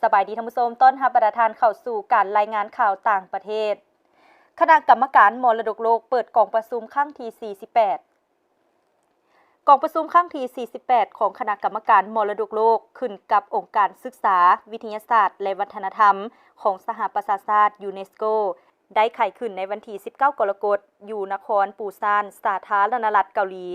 ສະບາຍດີທ່ານຜູ້ຊົມ, ຕ້ອນຮັບບັນດາທ່ານເຂົ້າສູ່ການລາຍງານຂ່າວຕ່າງປະເທດ. ຄະນະກຳມະການມໍລະດົກໂລກເປີດກອງປະຊຸມຄັ້ງທີສີ່ສິບແປດ. ກອງປະຊຸມຄັ້ງທີສີ່ສິບແປດຂອງຄະນະກຳມະການມໍລະດົກໂລກ ຂຶ້ນກັບອົງການສຶກສາ, ວິທະຍາສາດ ແລະ ວັດທະນະທຳຂອງສະຫະປະຊາຊາດ ຢູເນສໂກ ໄດ້ໄຂຂຶ້ນໃນວັນທີສິບເກົ້າກໍລະກົດ ຢູ່ນະຄອນປູຊານ ສາທາລະນະລັດເກົາຫຼີ.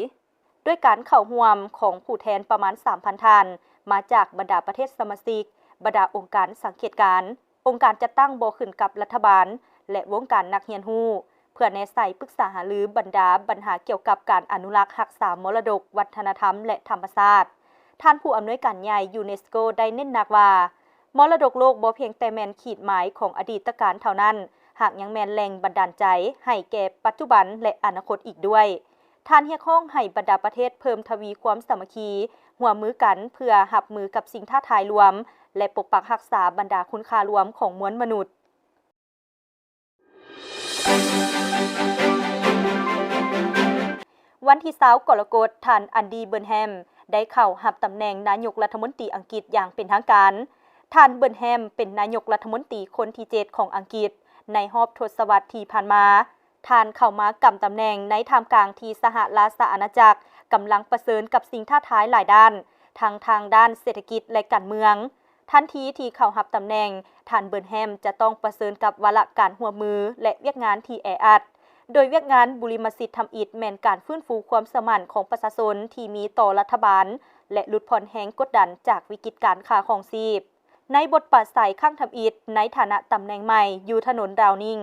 ດ້ວຍການເຂົ້າຮ່ວມຂອງຜູ້ແທນປະມານສາມພັນທ່ານ ມາຈາກບັນດາປະເທດສະມາຊິກ, ບັນດາອົງການສັງເກດການ, ອົງການຈັດຕັ້ງບໍ່ຂຶ້ນກັບລັດຖະບານ ແລະ ວົງການນັກຮຽນຮູ້ ເພື່ອແນໃສ່ປຶກສາຫາລືບັນດາບັນຫາກ່ຽວກັບການອະນຸລັກຮັກສາມໍລະດົກວັດທະນະທຳ ແລະ ທຳມະຊາດ. ທ່ານຜູ້ອຳນວຍການໃຫຍ່ ຢູເນສໂກ ໄດ້ເນັ້ນໜັກວ່າ ມໍລະດົກໂລກບໍ່ພຽງແຕ່ແມ່ນຂີດໝາຍຂອງອະດີດຕະການເທົ່ານັ້ນ, ຫາກຍັງແມ່ນແຫຼ່ງບັນດານໃຈໃຫ້ແກ່ປັດຈຸບັນ ແລະ ອະນາຄົດອີກດ້ວຍ. ທ່ານຮຽກຮ້ອງໃຫ້ບັນດາປະເທດເພີ່ມທະວີຄວາມສາມັກຄີ, ຮ່ວມມືກັນເພື່ອຮັບມືກັບສິ່ງທ້າທາຍລວມ ແລະ ປົກປັກຮັກສາບັນດາຄຸນຄ່າລວມຂອງມວນມະນຸດ. ວັນທີຊາວກໍລະກົດ, ທ່ານ ແອນດີ ເບີນແຮມ ໄດ້ເຂົ້າຮັບຕຳແໜ່ງນາຍົກລັດຖະມົນຕີອັງກິດຢ່າງເປັນທາງການ. ທ່ານ ເບີນແຮມ ເປັນນາຍົກລັດຖະມົນຕີຄົນທີເຈັດຂອງອັງກິດໃນຮອບທົດສະວັດທີ່ຜ່ານມາ. ທ່ານເຂົ້າມາກຳຕຳແໜ່ງໃນທ່າມກາງທີ່ສະຫະລາຊະອານາຈັກກຳລັງປະເຊີນກັບສິ່ງທ້າທາຍຫຼາຍດ້ານ, ທັງທາງດ້ານເສດຖະກິດ ແລະ ການເມືອງ. ທັນທີທີ່ເຂົ້າຮັບຕຳແໜ່ງ, ທ່ານ ເບີນແຮມ ຈະຕ້ອງປະເຊີນກັບວາລະການຮ່ວມມື ແລະ ວຽກງານທີ່ແອອັດ, ໂດຍວຽກງານບຸລິມະສິດທຳອິດແມ່ນການຟື້ນຟູຄວາມເຊື່ອໝັ້ນຂອງປະຊາຊົນທີ່ມີຕໍ່ລັດຖະບານ ແລະ ຫຼຸດຜ່ອນແຮງກົດດັນຈາກວິກິດການຄ່າຄອງຊີບ. ໃນບົດປາໄສຄັ້ງທຳອິດໃນຖານະຕຳແໜ່ງໃໝ່ຢູ່ຖະໜົນດາວນິງ,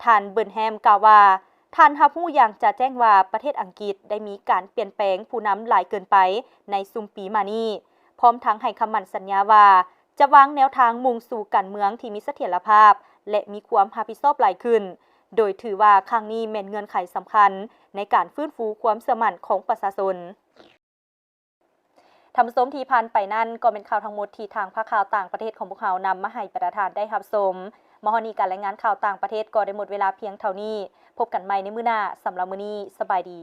ທ່ານ ເບີນແຮມ ກ່າວວ່າ ທ່ານຮັບຮູ້ຢ່າງຈະແຈ້ງວ່າປະເທດອັງກິດໄດ້ມີການປ່ຽນແປງຜູ້ນຳຫຼາຍເກີນໄປໃນຊຸມປີມານີ້, ພ້ອມທັງໃຫ້ຄຳໝັ້ນສັນຍາວ່າຈະວາງແນວທາງມຸ່ງສູ່ການເມືອງທີ່ມີສະຖຽນລະພາບ ແລະ ມີຄວາມຮັບຜິດຊອບຫຼາຍຂຶ້ນ, ໂດຍຖືວ່າຄັ້ງນີ້ແມ່ນເງື່ອນໄຂສຳຄັນໃນການຟື້ນຟູຄວາມເຊື່ອໝັ້ນຂອງປະຊາຊົນ. ທ່ານຜູ້ຊົມທີ່ຜ່ານໄປນັ້ນ ກໍແມ່ນຂ່າວທັງໝົດທີ່ທາງພາກຂ່າວຕ່າງປະເທດຂອງພວກເຮົານຳມາໃຫ້ບັນດາທ່ານໄດ້ຮັບຊົມ. ມາຮອດນີ້ການລາຍງານຂ່າວຕ່າງປະເທດກໍໄດ້ໝົດເວລາພຽງເທົ່ານີ້. ພົບກັນໃໝ່ໃນມື້ໜ້າ. ສຳລັບມື້ນີ້, ສະບາຍດີ.